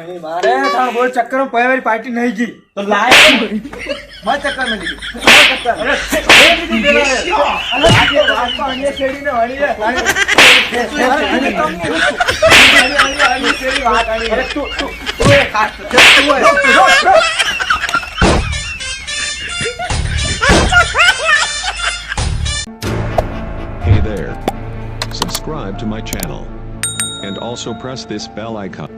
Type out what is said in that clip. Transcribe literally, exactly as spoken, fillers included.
अरे, थान बोल चक्कर में पहले वाली पार्टी नहीं की। तो लाए। मैं चक्कर में नहीं की। मैं चक्कर में। अरे, ये भी नहीं देना है। अरे, ये बात तो आनी है, सेड़ी ने वाली है। अरे, अरे, अरे, अरे, सेड़ी बात आनी है। अरे, तू, तू, तू है खास, तू है। Hey there. Subscribe to my channel. And also press this bell icon.